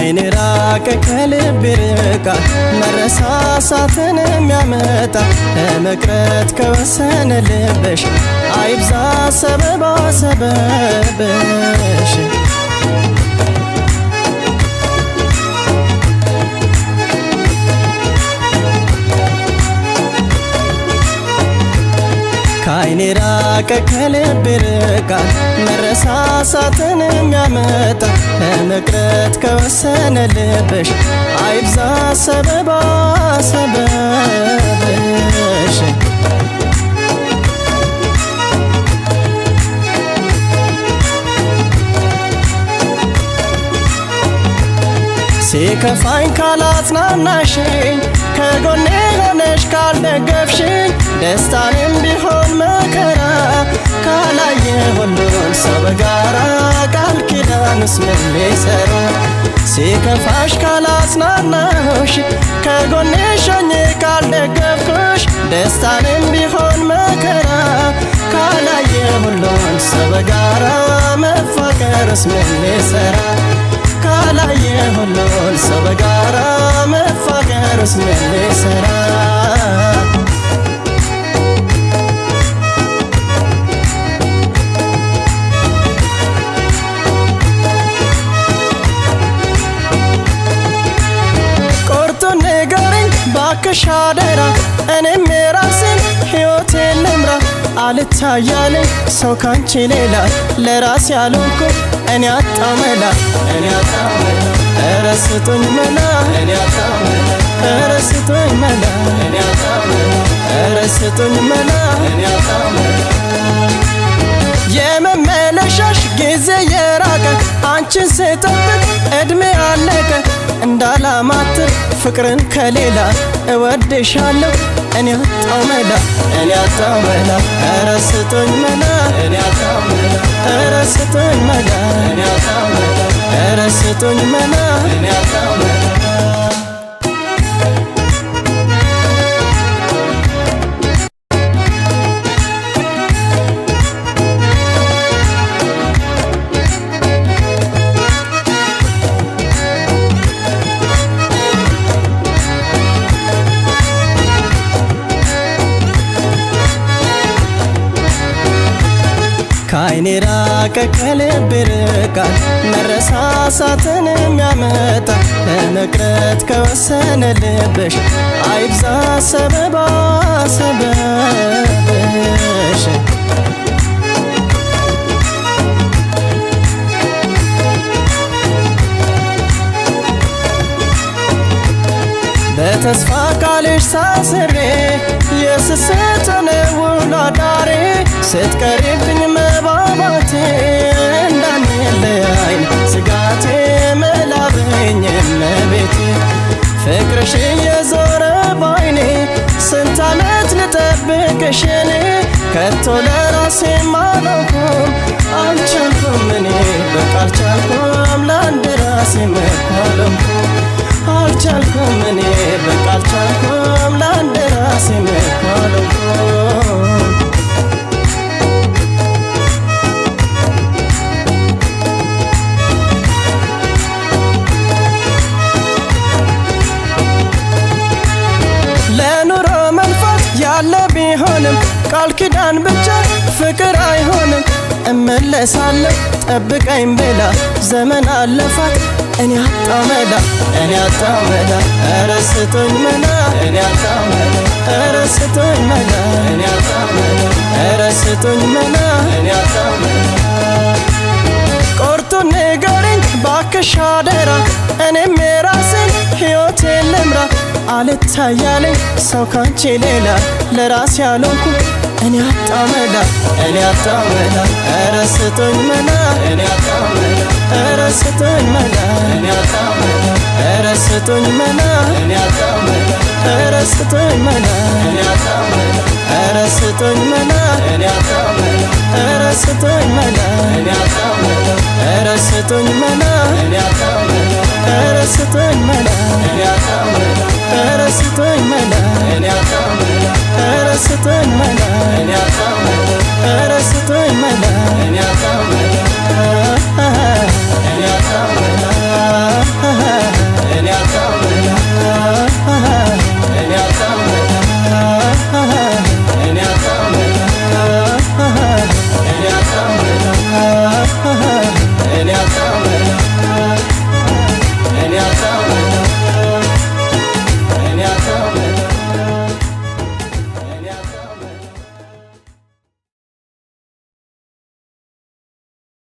ከዓይኔ ራቀ ከልቤ ርቃል መረሳሳትን የሚያመጣ ለመቅረት ከወሰነ ልብሽ አይብዛ ሰበባ ሰበብሽ። ከዓይኔ ራቀ ከልቤ ርቃል መረሳሳትን የሚያመጣ ለመቅረት ከወሰነ ልብሽ አይብዛ ሰበባ ሰበብሽ። ሲከፋኝ ካላጽናናሽኝ ከጎኔ ሆነሽ ካልደገፍሽኝ ደስታንም ቢሆን መከራ ካላየ ሁሉን ሰው በጋራ ቃል ኪዳንስ ምን ሊሰራ? ሲከፋሽ ካላጽናናሁሽ ከጎኔ ሆኜ ካልደገፍኩሽ ደስታንም ቢሆን መከራ ካላየ ሁሉን ሰው በጋራ መፋቀርስ ምን ሊሰራ? ካላየ ሁሉን ሰው በጋራ መፋቀርስ ምን ሊሰራ? ቁርጡን ንገሪኝ ባክሽ አደራ እኔም የራሴን ሕይወቴን ልምራ። አልታያለኝ ሰው ካንቺ ሌላ ለራሴ ያልሆንኩ እኔ አጣሁ መላ እኔ አጣሁ መላ ኧረ ስጡኝ መላ እኔ አጣሁ መላ ኧረ ስጡኝ መላ እኔ አጣሁ መላ ኧረ ስጡኝ መላ እኔ አጣሁ መላ። የመመለሻሽ ጊዜ የራቀ አንቺን ስጠብቅ እድሜ አለቀ እንዳላማትር ፍቅርን ከሌላ እወድሻለሁ እኔ አጣሁ መላ እኔ አጣሁ መላ ኧረ ስጡኝ መላ እኔ አጣሁ መላ ኧረ ስጡኝ መላ እኔ አጣሁ መላ ኧረ ስጡኝ መላ እኔ አጣሁ መላ። ከዓይኔ ራቀ ከልቤ ርቃል መረሳሳትን የሚያመጣ ለመቅረት ከወሰነ ልብሽ አይብዛ ሰበባ ሰበብሽ። በተስፋ ቃልሽ ታስሬ የስስትን ውሎ አዳሬ ስትቀሪብኝ መባባቴ እንዳንለያይ ስጋቴ መላበኝ እመቤቴ ፍቅርሽ እየዞረ ባይኔ ስንት ዓመት ልጠብቅሽ እኔ ከቶ ለራሴ አልሆንኩም አልቻልኩም እኔ በቃ አልቻልኩም ለአንድ ራሴ መኳለምኩም አልቻልኩም እኔ በቃ አልቻልኩም ለአንድ ራሴ መኳለምኩም። ለኑሮ መልፋት ያለ ቢሆንም ቃል ኪዳን ብቻ ፍቅር አይሆንም። እመለሳለሁ ጠብቀኝ ብላ ዘመን አለፋት እኔ አጣሁ መላ እኔ አጣሁ መላ ኧረ ስጡኝ መላ እኔ አጣሁ መላ ኧረ ስጡኝ መላ እኔ አጣሁ መላ ኧረ ስጡኝ መላ እኔ አጣሁ መላ። ቁርጡን ንገሪኝ ባክሽ አደራ እኔም የራሴን ሕይወቴን ልምራ። አልታያለኝ ሰው ካንቺ ሌላ ለራሴ ያልሆንኩ እኔ አጣሁ መላ እኔ አጣሁ መላ ኧረ ስጡኝ መላ እኔ አጣሁ መላ ኧረ ስጡኝ መላ እኔ አጣሁ መላ ኧረ ስጡኝ መላ እኔ አጣሁ መላ ኧረ ስጡኝ መላ እኔ አጣሁ መላ ኧረ ስጡኝ መላ እኔ አጣሁ መላ ኧረ ስጡኝ መላ እኔ አጣሁ መላ ኧረ ስጡኝ መላ እኔ አጣሁ መላ ኧረ ስጡኝ መላ እኔ አጣሁ መላ ኧረ ስጡኝ መላ እኔ አጣሁ መላ ኧረ ስጡኝ መላ እኔ አጣሁ መላ ኧረ ስጡኝ መላ እኔ አጣሁ መላ።